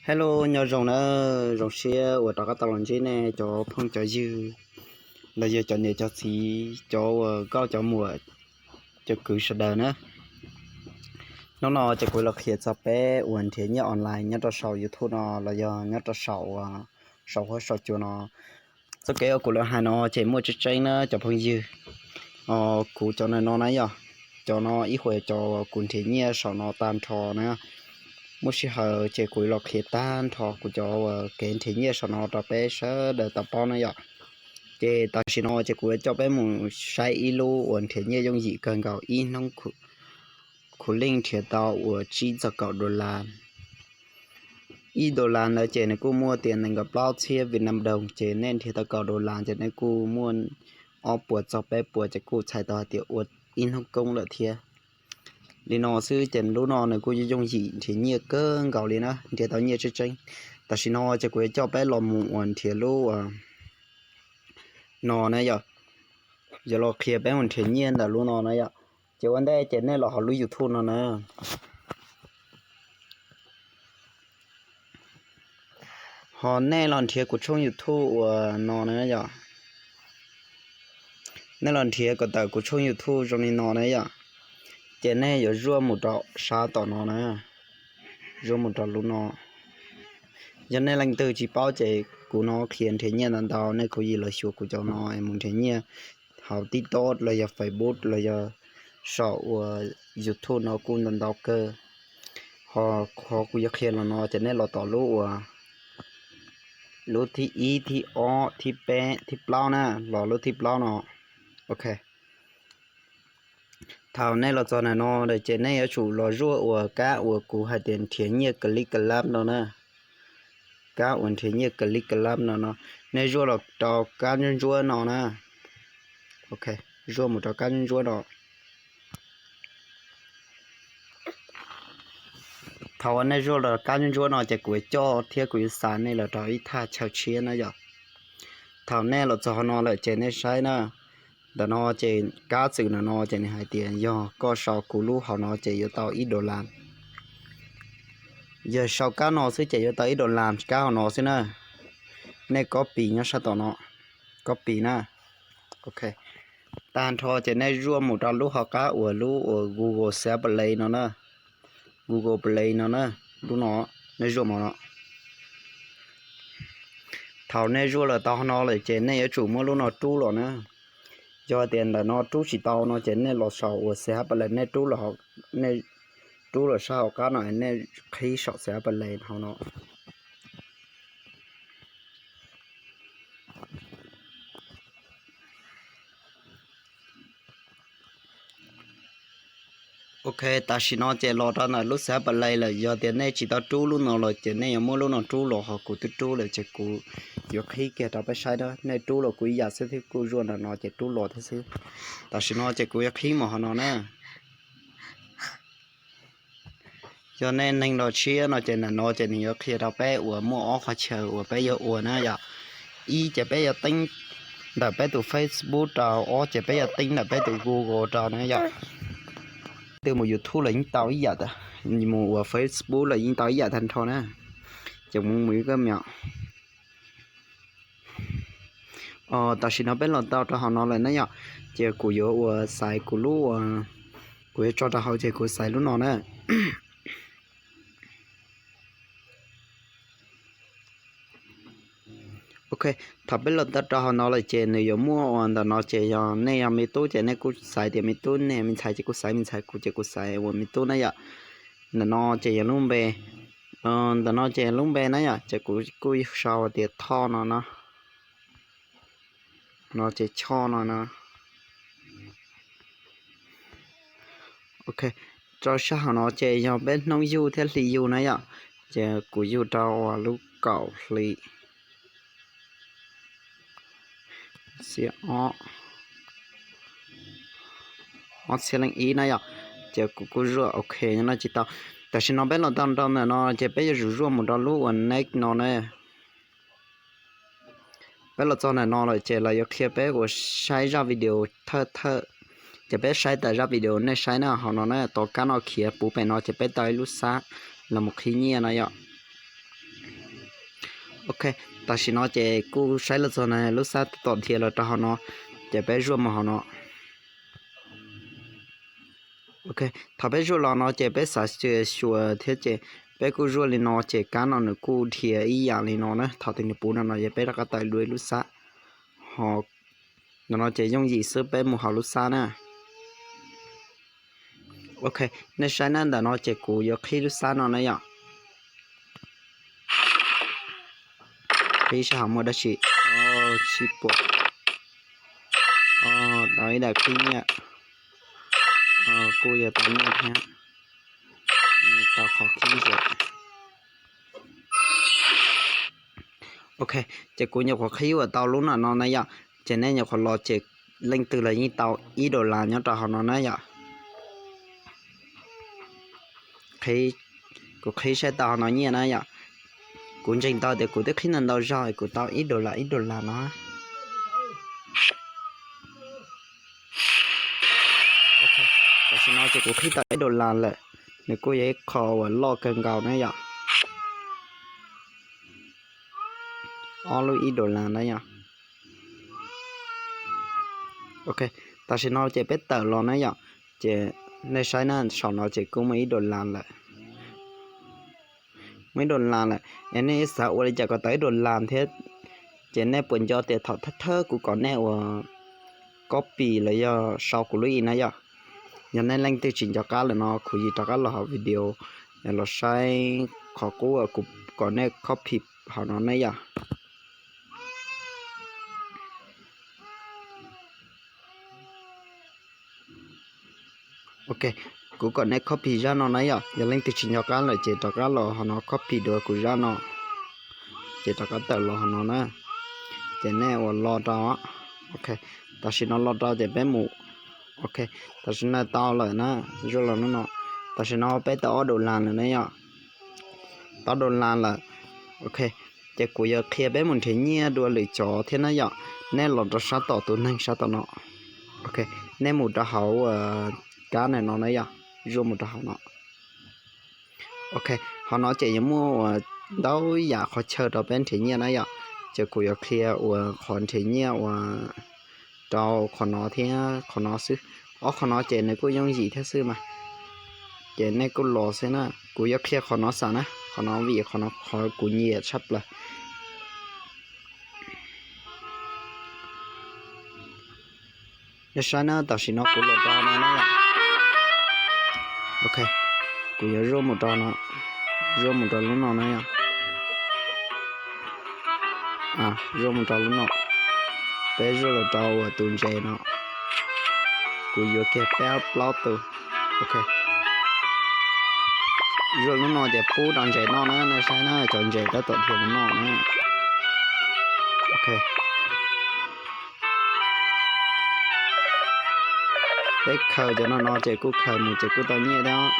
Hello, nyob zoo na, zoo siab uas rov qab tau los ntsib nej cov phooj cov ywg, los yog cov niam cov txiv, cov uas nkauj cov muam, cov kwv sawv daws na. Hnub no ces kuv los qhia txog peb uas nrhiav nyiaj online nyob rau saum YouTube no los yog nyob rau saum uas saum huab saum cua no. Txoj kev uas kuv los hais no ces muaj tseeb tseeb na cov phooj ywg. Kuv cov no no na yog, cov no ib huam cov kuv nrhiav nyiaj saum no tag nrho na. Muaj sij hawm ces kuv los qhia tag nrho kuv cov uas kev nrhiav nyiaj saum no rau peb sawv daws tau paub na yom. Ces tam sim no ces kuv yuav coj peb mus saib ib lub uas nrhiav nyiaj yooj yim kawg nkaus ib hnub khuv leej nrhiav tau uas tsib txog kaum dollar. Ib dollar ntawd ces nws kuj muaj tias nees nkaum plaub txhiab Việt Nam đồng, ces nej nrhiav tau kaum dollar ces nej kuj muaj ob puas txog peb puas ces kuj txhais tau hais tias ua ib hnub koob lawm thiab. Li no xwb ces lub no nws kuj yooj yim nrhiav nyiaj kawg nkaus li na, nrhiav tau nyiaj tseeb tseeb. Tam sim no ces kuv yuav coj peb los mus uas nrhiav lub no na yom. Yuav los qhia peb mus nrhiav nyiaj ntawm lub no na yom. Ces ua ntej ces nej los hauv lub YouTube no na. Ho nej los nrhiav kuv tshooj YouTube uas no na yom. Nej los nrhiav kom tawm kuv tshooj YouTube zoo li no na yom. Ces nej yuav zuaj mus rau sab tom no na. Zuaj mus rau lub no. Yog nej leej twg tsis paub ces kuv no qhia nrhiav nyiaj ntau ntau, nej kuj yim los xyuas kuv cov no es mus nrhiav nyiaj hauv TikTok los yog Facebook los yog saum uas YouTube no kuj ntau ntau kawg. Ho qhov kuv yuav qhia los no ces nej los tom lub uas lub thib ib, thib ob, thib peb, thib plaub na, los lub thib plaub no. Ok. Thaum nej los txog ntawm no lawm ces nej yuav tsum los zuaj uas kab uas kuv hais tias nrhiav nyiaj kab lib kab lab no na. Kab uas nrhiav nyiaj kab lib kab lab no no, nej zuaj los rau kab ntsuab ntsuab no na. Ok, zuaj mus rau kab ntsuab ntsuab no. Thaum uas nej zuaj los kab ntsuab ntsuab no ces kuv yuav coj thiab kuv yuav xa nej los rau ib thaj chaw tshiab na yom. Thaum nej los txog hauv no lawm ces nej saib na. Ntawm no ces kab txwm ntawm no ces nws hais tias yog koj sau kuv lub hauv no ces yuav tau ib dollar. Yog sau kab no xwb ces yuav tau ib dollar kab hauv no xwb na. Nej copy nyob sab tom no, copy na. Ok. Tag nrho ces nej zuaj mus rau lub hauv qab uas lub uas Google Xav Play no na. Google Play no na, lub no, nej zuaj mus no. Thaum nej zuaj los tau hauv no lawm ces nej yuav tsum muab lub no rub los na. Yog tias ntawm no rub tsis tau no ces nej los saum uas Xav Play, nej rub los, nej rub los sab hauv qab no, nej qhib saum Xav Play hauv no. Ok, tam sim no ces los rau ntawm lub Xav Play lawm, yog tias nej tsis tau rub lub no los ces nej yuav muab lub no rub los, ho kuv twb rub lawm ces kuv yuav qhib kiag rau peb saib na. Nej rub los kuj ib yam xwb thiab, kuj zuaj ntawm no ces rub los thiab xwb. Tam sim no ces kuv yuav qhib mus hauv no na. Yog nej neeg los tshiab no ces ntawm no ces nws yuav qhia rau peb uas muaj ob qhov chaw uas peb yuav ua na yom. Ib ces peb yuav teeb ntawm peb tus Facebook rau, ob ces peb yuav teeb ntawm peb tus Google rau na yom. Twb mus YouTube los yeej tau ib yam, mus uas Facebook los yeej tau ib yam tag nrho na. Ces mus mus ib koj miam. Tam sim no peb los tau rau hauv no lawm na yom. Ces kuv yuav uas xaiv kuv lub uas, kuv yuav tso rau hauv ces kuv xaiv lub no na. Ok, thaum peb los tau rau hauv no lawm ces nws yuav muaj uas ntawm no ces yog nej yog me tub ces nej kuj xaiv tias me tub, nej me ntxhais ces kuj xaiv me ntxhais, kuv ces kuv xaiv uas me tub na yom. Ntawm no ces yog lub npe, ntawm no ces lub npe na yom, ces kuv kuj sau tias Thoj no na. No ces Choj no na. Ok, rau sab hauv no ces yog peb hnub yug thiab hli yug na yom. Ces kuv yug rau uas lub kaum hli, ob txhiab leej ib na yom. Ces kuv kuj zuaj ok no tsis tau. Tam sim no peb los tau rau ntawm no ces peb yuav tsum zuaj mus rau lub uas next no na. Peb los txog ntawm no lawm ces lawv yuav qhia peb uas saib zaj video thawj thawj. Ces peb saib tas zaj video nej saib na, hauv no na, tom kab no khiav puv pem no ces peb tau ib lub xab los mus qhib nyiaj no yom. Ok, tam sim no ces kuj saib los txog na, lub xab tom dhia los rau hauv no, ces peb zuaj mus hauv no. Ok, thaum peb zuaj los no ces peb xav xyuas thiab ces peb kuj zuaj li no ces kab no nws kuj dhia ib yam li no na. Thaum twg nws puv no no ces peb rov qab tawm dua ib lub xab. Ho no no ces yooj yim xwb, peb mus hauv lub xab na. Ok, nej saib na, ntawm no ces kuv yuav qhib lub xab no na yom. Qhib saib ho muaj dab tsi. Sib puas. Tau ib daim qhib nyiaj. Kuj yuav tau nyiaj thiab. Tau qhov qhib ntxiv. Ok, ces kuv nyuam qhuav qhib ua tau lub no no na yom. Ces nej nyuam qhuav los ces leej twg los yeej tau ib dollar nyob rau hauv no na yom. Kuv qhib saib tau hauv no nyiaj na yom. Kuv ntseeg tau tias kuv twb qhib ntau ntau zaug kuv tau ib dollar ib dollar no. Tam sim no ces kuv qhib tau ib dollar lawm, nws kuj yog ib qho uas loj kawg nkaus na yom. Ob lub ib dollar na yom. Ok, tam sim no ces peb tawm los na yom. Ces nej saib na, saum no ces kuj muaj ib dollar lawm. Muaj ib dollar lawm, es nej xav ua li cas kom tau ib dollar thiab? Ces nej puas nco tias thaum thawj thawj kuv kom nej ua copy los yog sau kuv lub email na yom? Yog nej leej twg tsis nco qab lawm no, kuv yim rov qab los hauv video los saib qhov qub uas kuv kom nej copy hauv no ne yom. Ok, kuv kom nej copy zaj no na yom. Yog leej twg tsis nco qab lawm ces rov qab los hauv no copy dua kuv zaj no, ces rov qab tawm los hauv no na. Ces nej ua lo rau. Ok, tam sim no lo rau ces peb mus. Ok, tam sim no tau lawm na, zuaj los lub no. Tam sim no peb tau ob dollar lawm na yom. Tau dollar lawm. Ok, ces kuv yuav qhia peb mus nrhiav nyiaj dua lwm cov thiab na yom. Nej los rau sab tom tus neeg sab tom no. Ok, nej mus rau hauv kab no na yom, zuaj mus rau hauv no. Ok, hauv no ces yuav muaj uas ntau yam qhov chaw rau peb nrhiav nyiaj na yom. Ces kuv yuav qhia uas qhov nrhiav nyiaj uas rau qhov no thiab qhov no xwb. Ob qhov no ces nws kuj yooj yim thiab xwb mas. Ces nej kuj los xwb na, kuv yuav qhia qhov no xam na, qhov no vim qhov no qhov kuv nyiam tshaj plaws. Nej saib na, tam sim no kuv los rau no na. Ok, kuv yuav zuaj mus rau no, zuaj mus rau lub no na yom. Zuaj mus rau lub no, peb zuaj los rau uas tus ntses no. Kuv yuav kiag peb plaub tus. Ok, zuaj lub no ces pub rau ntses noj na, nej saib na, cov ntses tab tom dhia mus noj na. Ok, peb khaws cov no no ces kuj khaws mus ces kuj tau nyiaj thiab.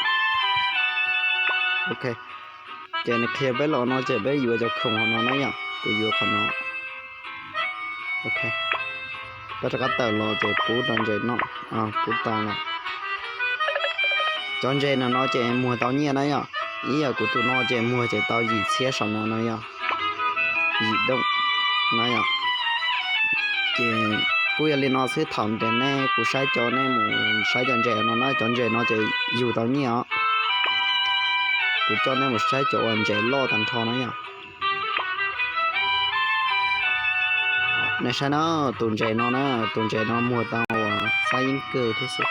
Ok, ces nws qhia peb los no ces peb yuav cov khoom hauv no na yom, kuv yuav qhov no. Ok, peb rov qab tawm los ces pub rau ntses noj, pub tau lawm. Cov ntses no no ces muag tau nyiaj na yom. Ib yam kuv tus no ces muag ces tau yim txhiab saum no na yom. Yim dooj na yom. Ces kuj yog li no xwb, thaum ntawd nej kuv saib cov, nej mus saib cov ntses no na, cov ntses no ces yug tau nyiaj os. Kuv coj nej mus saib cov uas ntses loj tag nrho na yom. Nej saib na, tus ntses no na, tus ntses no muag tau uas xab yeeb kawg thiab xwb.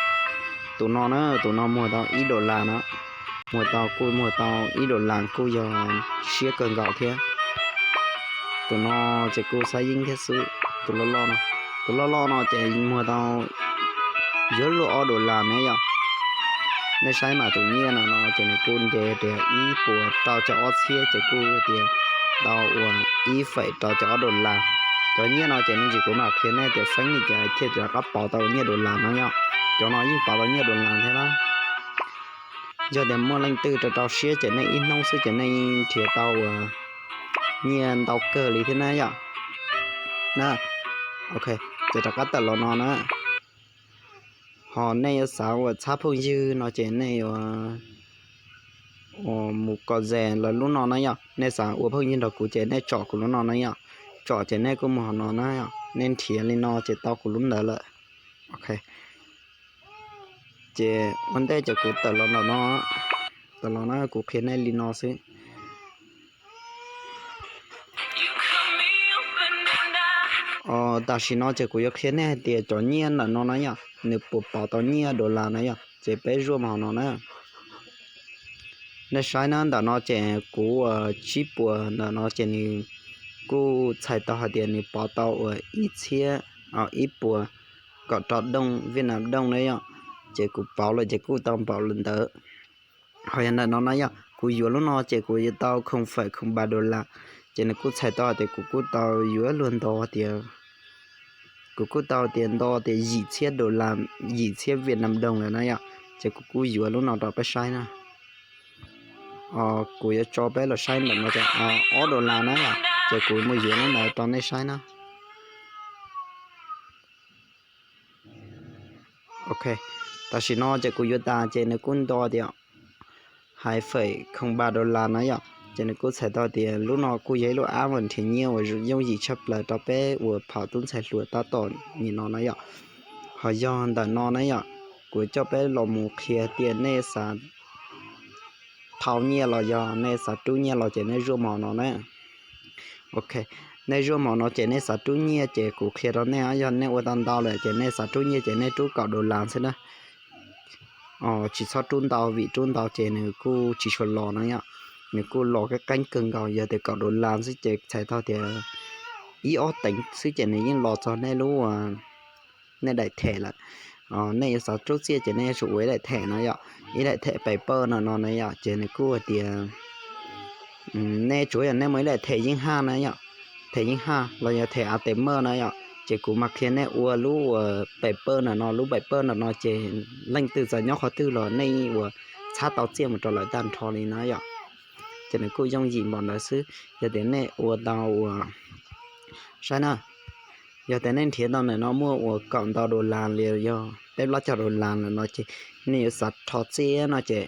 Tus no na, tus no muag tau ib dollar na, muag tau kuj muag tau ib dollar kuj yog siab kawg nkaus thiab. Tus no ces kuj xab yeeb thiab xwb, tus loj loj no, tus loj loj no ces muag tau yuav luag ob dollar na yom. Nej saib mas tus nyiaj no no ces nws kuj nce tias ib puas rau caum ob txhiab ces kuj tias tau uas ib feem rau caum ob dollar. Cov nyiaj no ces me ntsis kuv mam qhia nej tias feeb li cas thiaj rov qab pauv tau nyiaj dollar no yom. Cov no yeej pauv tau nyiaj dollar thiab na. Yog tias muaj leej twg rau rau siab ces nej ib hnub xwb ces nej nrhiav tau uas nyiaj ntau kawg li thiab na yom. Na, ok, ces rov qab tawm los no na. Ho nej yuav xav uas txhab phooj ywg no ces nej yuav mus kom zes lawv lub no na yom. Nej xav ua phooj ywg nrog kuv ces nej tsom kuv lub no na yom. Tsom ces nej kuj mus hauv no na yom, nej nrhiav li no ces tau kuv lub ntawd lawm. Ok, ces ua ntej ces kuv tawm los no, tawm los no kuv qhia nej li no xwb. Tam sim no ces kuv yuav qhia nej hais tias cov nyiaj ntawm no na yom, nws puas pov tau nyiaj dollar na yom, ces peb zuaj mus hauv no na. Nej saib na, ntawm no ces kuv ua tsib puas ntawm no ces nws kuj txhais tau hais tias nws pov tau ua ib txhiab ib puas kaum rau dooj Vietnam dooj na yom. Ces kuv pauv lawm ces kuj tau npaum li ntawd. Ho yog ntawm no na yom, kuv yuav lub no ces kuv yuav tau khoom fawm khoom ba dollar, ces nws kuj txhais tau hais tias kuv kuj tau yuav luag nto tias, kuv kuj tau tias nto tias yim txhiab dollar, yim txhiab Vietnam dooj lawm na yom. Ces kuv kuj yuav lub no rau peb saib na. Kuv yuav tso peb los saib ntawm no ces ob dollar na yom, ces kuv mus yuav lub ntawd rau nej saib na. Ok, tam sim no ces kuv yuav tas ces nws kuj nto tias hais fawm khoom ba dollar na yom, ces nws kuj txhais tau tias lub no kuj yog ib lub app uas nrhiav nyiaj uas yooj yim tshaj plaws rau peb uas phom tub ntxhais hluas tab tom nim no na yom. Ho yog ntawm no na yom, kuv coj peb los mus qhia tias nej xav thau nyiaj los yog nej xav rub nyiaj los ces nej zuaj mos no na. Ok, nej zuaj mos no ces nej xav rub nyiaj ces kuv qhia rau nej, yog nej ua tau ntau lawm ces nej xav rub nyiaj ces nej rub kaum dollar xwb na. Tsis txhob rub ntau vim rub ntau ces nws kuj tsis tshua los na yom, nws kuj los qeeb qeeb kawg nkaus. Yog tias kaum dollar xwb ces txhais tau tias ib ob teev xwb ces nws yeej los txog nej lub, nej daim them lawm. Nej yuav xav rub txiaj ces nej yuav tsum ua ib daim them no yom, ib daim them Paper no no na yom, ces nws kuj hais tias nej tsuav yog nej muaj ib daim them yeej haj na yom, them yeej haj los yog them ATM na yom, ces kuv mam qhia nej ua lub Paper no no, lub Paper no no ces leej twg txawm nyob qhov twg los nej ua txhab tau txiaj mus rau lawv tag nrho li na yom. Ces nws kuj yooj yim npaum ntawd xwb. Yog tias nej ua tau ua, saib na, yog tias nej nrhiav tau ntawm no muaj ua kaum ntau dollar li yog peb plaub caug dollar lawm no ces nej yuav xav rho txiaj no ces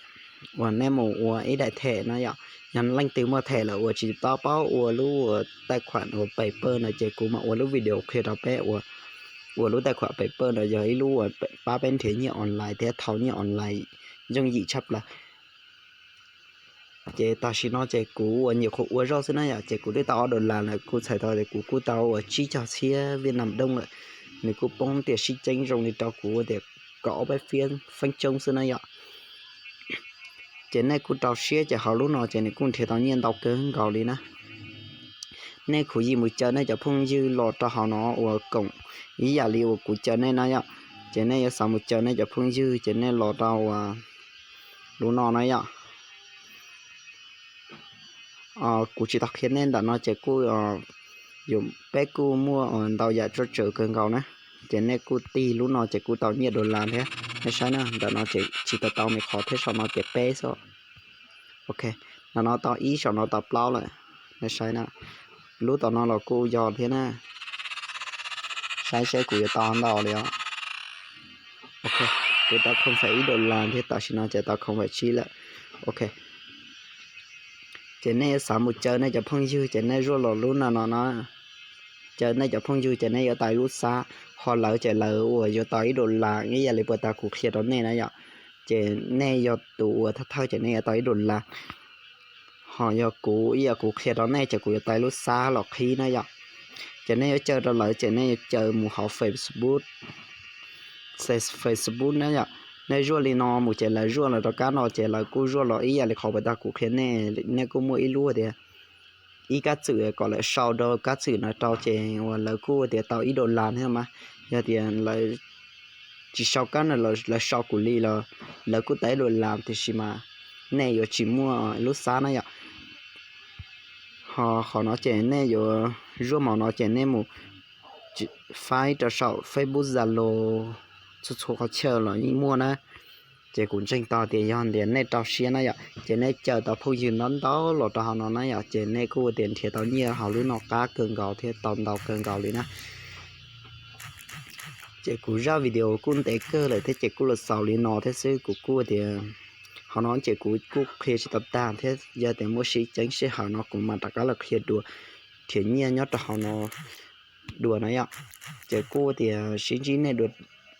uas nej mus ua ib daim them na yom. Yog leej twg muaj them lawm uas tsis tau paub ua lub ua taij khuam ua Paper no ces kuv mam ua lub video qhia rau peb ua, ua lub taij khuam Paper no yog ib lub uas pab peb nrhiav nyiaj online thiab thau nyiaj online yooj yim tshaj plaws. Ces tam sim no ces kuv uas nyuam qhuav ua zoj xwb na yom, ces kuv twb tau ob dollar lawm, kuj txhais tau tias kuv kuj tau ua tsib caug txhiab Vietnam dooj lawm. Nws kuj poob tias sib ceeb zoo li rau kuv tias kaum ob peb feeb coob xwb na yom. Ces nej kuj rau siab ces hauv lub no ces nws kuj nrhiav tau nyiaj ntau kawg nkaus li na. Nej khuv yim mus caw nej cov phooj ywg los rau hauv no uas koom ib yam li uas kuv caw nej na yom. Ces nej yuav xav mus caw nej cov phooj ywg ces nej los rau uas lub no na yom. Kuv tsis tau qhia nej ntawm no ces kuj yuav, peb kuj muaj ntau yam tsawg tsawg kawg nkaus na. Ces nej kuj tig lub no ces kuj tau nyiaj dollar thiab. Nej saib na, ntawm no ces tsis tau tau me qhov thiab, saum no ces peb xwb. Ok, ntawm no tau ib, saum no tau plaub lawm. Nej saib na, lub tom no los kuj yog thiab na. Saib seb kuv yuav tau ntau li os. Ok, kuv tau khoom fais ib dollar thiab, tam sim no ces tau khoom fais tsib lawm. Ok, ces nej yuav xav mus caw nej cov phooj ywg ces nej zuaj los lub no no na. Caw nej cov phooj ywg ces nej yuav tau ib lub xab, ho lawv ces lawv uas yuav tau ib dollar ib yam li puag ta kuv qhia rau nej na yom. Ces nej yog tus uas thawj thawj ces nej yuav tau ib dollar. Ho yog kuv ib yam kuv qhia rau nej ces kuv yuav tau ib lub xab los qhib na yom. Ces nej yuav caw rau lawv ces nej yuav caw mus hauv Facebook, Facebook na yom. Nej zuaj li no mus ces lawv zuaj los rau kab no ces lawv kuj zuaj los ib yam li qhov puag ta kuv qhia nej, nej kuj muaj ib lub tias ib kab txwm kom lawv sau rau kab txwm no rau ces uas lawv kuj tias tau ib dollar thiab mas. Yog tias lawv tsis sau kab no, lawv sau kuv li los lawv kuj tau ib dollar, tiam sis mas nej yuav tsis muaj lub xab na yom. Ho qhov no ces nej yuav zuaj mov no ces nej mus faib rau saum Facebook, Zalo, txhua txhua qhov chaw los yeej muaj na. Ces kuv ntseeg tau tias yog tias nej rau siab na yom, ces nej caw tau phooj ywg ntau ntau los rau hauv no na yom, ces nej kuj tias nrhiav tau nyiaj hauv lub no qab kawg nkaus thiab tau ntau kawg nkaus li na. Ces kuv zaj video kuj ntev kawg lawm thiab ces kuj los xaus li no thiab xwb, kuv kuj tias Hauv no ces kuv kuj qhia tsis tau tag thiab, yog tias muaj sib ceeb sij hawm no kuv mam rov qab los qhia dua nrhiav nyiaj nyob rau hauv no dua no yom. Ces kuj tias sib ntsib nej dua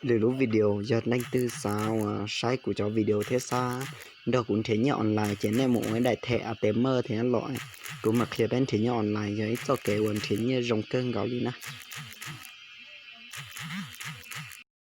lwm lub video, yog leej twg xav uas saib kuv cov video thiab xav nrog kuv nrhiav nyiaj online ces nej mus ua ib daim them a te maj thiab los, kuv mam qhia peb nrhiav nyiaj online, yog ib txoj kev uas nrhiav nyiaj zoo kawg nkaus li na.